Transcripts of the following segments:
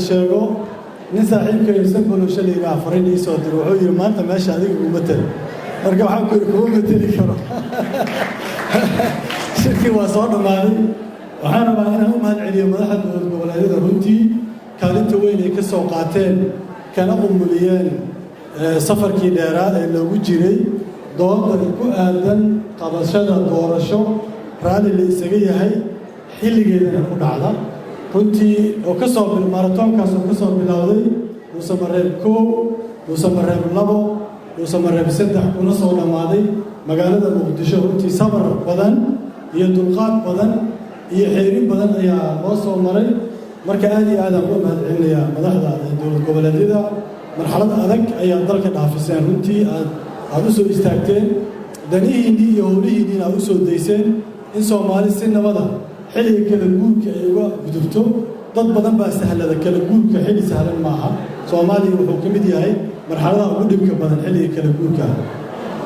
sheego. Nin saaxiibkayo Sanbalooshe la yidhaha fariin ii soo diro, wuxuu yidhi: "Maanta meesha adiga ugu matel." Marka waxaan ku yidhi: "Kuma mateli karo, shirkii waa soo dhammaaday." Waxaan rabaa inaan u mahad celiyo madaxda dowlad goboleedyada, runtii kaalinta weyn ay ka soo qaateen kana umuliyeen safarkii dheeraa ee loogu jiray dooda ku aadan qabashada doorasho raalli la isaga yahay, xilligeedana ku dhacda. Runtii oo ka soo maratoonkaas oo ka soo bilowday Dhuusamareeb 1, Dhuusamareeb 2, Dhuusamareeb 3, kuna soo dhammaaday magaalada Muqdisho. Runtii sabar badan iyo dulqaad badan iyo xeerin badan ayaa loo soo maray. Marka aad iyo aadaan uga mahad celinayaa madaxda dowlad goboleedyada. Marxalad adag ayaa dalka dhaafiseen. Runtii aad u soo istaagteen danihiinnii iyo howlihiinniina aad u soo dayseen in Soomaali si nabada xilliga kala guurka ay uga gudubto. Dad badan baa sahlada kala guurka, xilli sahlan maaha. Soomaaliya wuxuu ka mid yahay marxaladaha ugu dhibka badan xilliga kala guurka.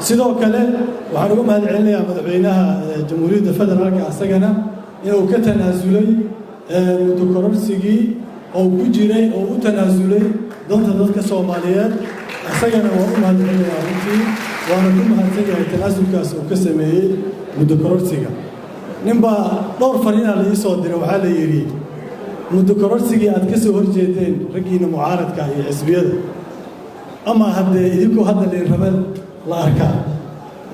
Sidoo kale waxaan uga mahad celinayaa madaxweynaha Jamhuuriyadda Federaalka, asagana inuu ka tanaasulay muddo kororsigii oo ku jiray oo u tanaasulay danta dadka Soomaaliyeed. Isagana waan u mahad celinayaa runtii, waana ku mahadsan yahay tanaasulkaas uu ka sameeyey muddo kororsiga. Ninbaa dhowr fariinaa la ii soo diray. Waxaa la yidhi: "Muddo kororsigii aad ka soo horjeedeen raggiinna mucaaradka iyo xisbiyada, ama haddee idinkoo hadda liin rabe la arkaa."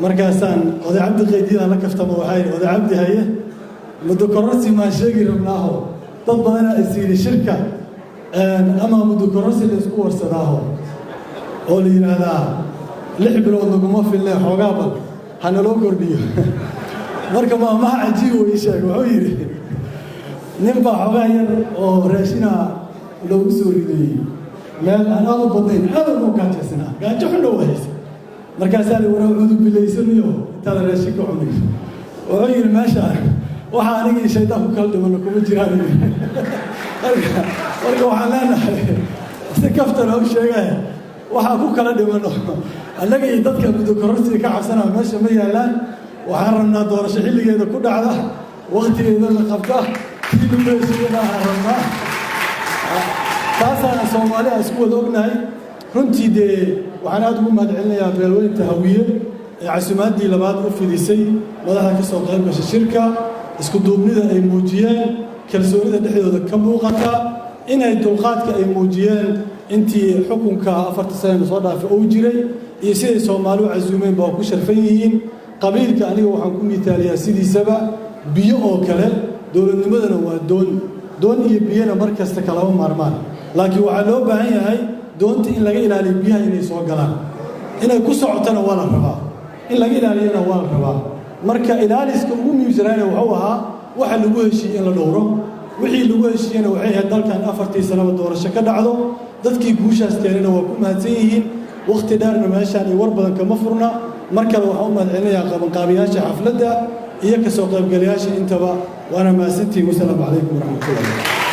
Markaasaan oday Cabdi Qaydiyadaan la kaftamo. Waxaa yidhi: "Oday Cabdi, haye, muddo kororsi maan sheegi rabnaaho? Dad badanaa is yidhi shirka ama muddo kororsi la isku warsadaaho oo la yidhaahdaa 6 bilood laguma filne, xoogaa bal ha naloo kordhiyo." Marka maamaha cajiib uu ii sheegay. Wuxuu yidhi: "Nin baa xoogaa yar oo raashina loogu soo ridayey meel aan aad u badnayn, aad ugu gaajaysnaa, gaajo xun dhow haysa. Markaasaa la waraa cudubilaysanayo intaada raashinka cunin." Wuxuu yidhi: "Meesha waxa anigii shaydaan ku kala dhimano kuma jiraan." Marka waxaan leenahay, si kaftana u sheegaya, waxaa ku kala dhimano annaga iyo dadka muddo kororsiga ka cabsanaa meesha ma yaallaan. Waxaan rabnaa doorasho xilligeeda ku dhacda, waktigeeda la qabta, tii lagu heshiiyana aan rabnaa. Taasaana Soomaali aan isku wada ognahay. Runtii dee waxaan aad ugu mahad celinayaa beelweynta Hawiye ee casuumaaddii labaad u fidisay madaxda ka soo qayb gasha shirka, isku duubnida ay muujiyeen, kalsoonida dhexdooda ka muuqata, inay dulqaadka ay muujiyeen intii xukunka 4ta sanana soo dhaafay uu jiray, iyo siday Soomaali u casuumeen ba waa ku sharfan yihiin. Qabiilka aniga waxaan ku miitaaliyaa sidiisaba biyo oo kale, dowladnimadana waa doon. Doon iyo biyona mar kasta kalama maarmaan, laakiin waxaa loo baahan yahay doonta in laga ilaaliyo biyaha inay soo galaan. Inay ku socotona waa la rabaa, in laga ilaaliyona waa la rabaa. Marka ilaaliska ugu muhiimsanaana wuxuu ahaa waxa lagu heshiiyey in la dhowro. Wixii lagu heshiiyena waxay ahayd dalkan 4tii sanaba doorasho ka dhacdo. Dadkii guushaas keenana waa ku mahadsan yihiin. Wakhti dheerna meeshaan iyo war badan kama furna. Mar kale waxaan u mahad celinayaa qabanqaabiyaasha xafladda iyo ka soo qaybgalayaasha intaba. Waana mahadsantihiin. Wasalaamu calaykum waraxmatullah.